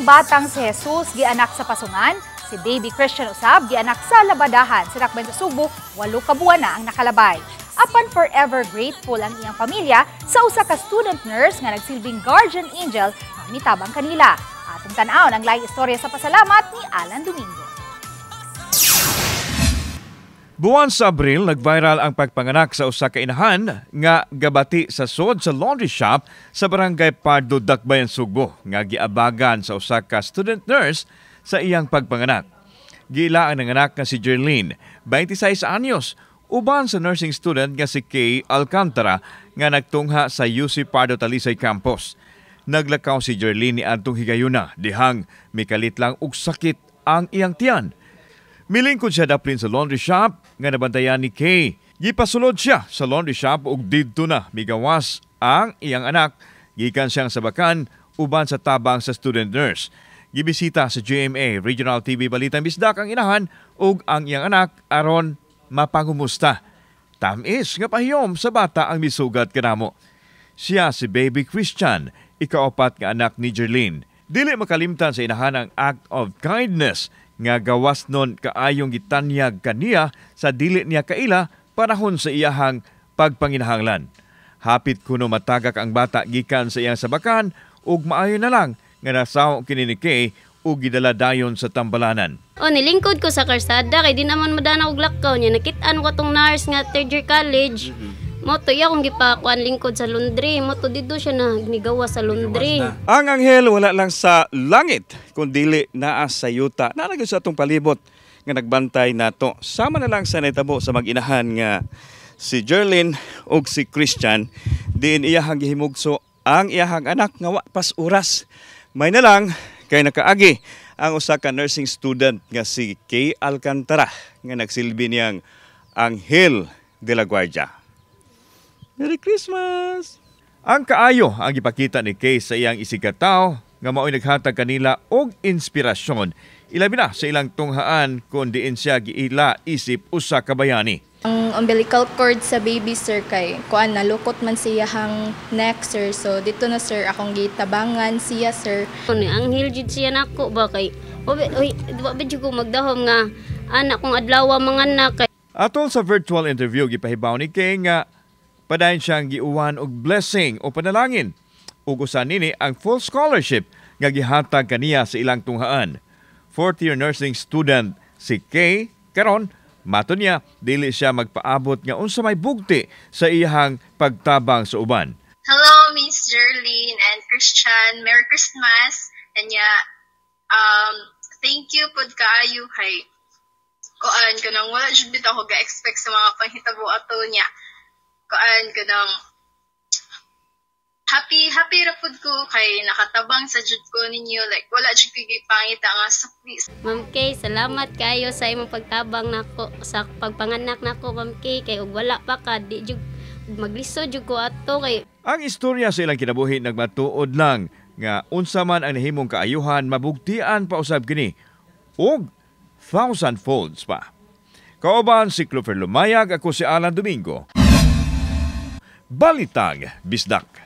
Ang batang si Jesus gianak sa pasungan, si baby Christian usab gianak sa labadahan sa Dakbayan sa Sugbo, 8 ka buwan na ang nakalabay. Apan forever grateful ang iyang pamilya sa usa ka student nurse nga nagsilbing guardian angel nga mitabang kanila. Atong tan-awon ang laing istorya sa pasalamat ni Alan Domingo. Buwan sa Abril, nag-viral ang pagpanganak sa usa ka inahan nga gabati sa sod sa laundry shop sa Barangay Pardo, Dakbayan, Sugbo, nga giabagan sa usa ka student nurse sa iyang pagpanganak. Giila ang nanganak nga si Jerlene, 26 anyos, uban sa nursing student nga si Kay Alcantara nga nagtungha sa UC Pardo Talisay Campus. Naglakaw si Jerlene ni adtong higayuna dihang mikalit lang og sakit ang iyang tiyan. Milingkod siya daplin sa laundry shop nga nabantayan ni Kay. Gipasulod siya sa laundry shop ug didto na migawas ang iyang anak gikan siyang sabakan uban sa tabang sa student nurse. Gibisita sa GMA Regional TV Balitang Bisdak ang inahan ug ang iyang anak aron mapangumusta. Tamis nga pahiyom sa bata ang misugat kanamo. Siya si baby Christian, ikaapat nga anak ni Jerlene. Dili makalimtan sa inahan ang act of kindness nga gawas nun kaayong gitanyag kaniya sa dili niya kaila panahon sa iyahang pagpanginahanglan. Hapit kuno matagak ang bata gikan sa iyang sabakan ug maayo na lang nga nasaw kini ni Kay ug gidala dayon sa tambalanan. O, nilingkod ko sa karsada kay di naman madana og lakaw niya. Nakit-an ko tong nurse nga third year college. Mo to iya akong gipakuan lingkod sa laundry. Mo to dito siya na nigawa sa laundry. Ang anghel wala lang sa langit, kundili naa sa yuta. Naa gyud sa atong palibot nga nagbantay nato. Sama na lang sa nahitabo sa mag-inahan nga si Jerlyn ug si Christian, diin iyahang gihimugso ang iyahang anak nga wa pas oras. May na lang kay nakaagi ang usa ka nursing student nga si Kay Alcantara nga nagsilbi niyang Anghel de la Guardia. Merry Christmas! Ang kaayo ang gipakita ni Kay sa iyang isigkatawo nga mao'y naghatag kanila og inspirasyon. Ilabi na sa ilang tunghaan kung diin siya giila isip usa ka bayani. Ang umbilical cord sa baby, sir, kay kuan, nalukot man siya hang neck, sir, so dito na, sir, akong gitabangan siya, sir. Ni anghel jud siya nako ba kay oy, wa ba jud ko magdahom nga anak kong adlaw mga anak kay Atol sa virtual interview, gipahibaw ni Kay nga padayon siyang giuwan og blessing o panalangin. Ug usa nini ang full scholarship nga gihatag kaniya sa ilang tunghaan. Fourth year nursing student si Kay karon. Mato niya, dili siya magpaabot nga unsa may bugti sa iyahang pagtabang sa uban. Hello, Miss Jerlene and Christian. Merry Christmas. And yeah, thank you pod kaayo kay kuan, kanang wala jud bitaw ako ga-expect sa mga panghitabo ato niya. Kuan, kanang happy happy ra pud ko kay nakatabang sa jud ko ninyo, like wala jud ko gipangita nga sukli. Ma'am Kay, salamat kayo sa imong pagtabang nako sa pagpanganak nako, Ma'am Kay, kay og wala pa ka, di jud maglisod jud ko ato kay Ang istorya sa ilang kinabuhi nagmatuod lang nga unsa man ang nahimong kaayuhan, mabugtian pa usab kini og thousand folds pa. Kauban si Clover Lumayag, ako si Alan Domingo. Balitang Bisdak.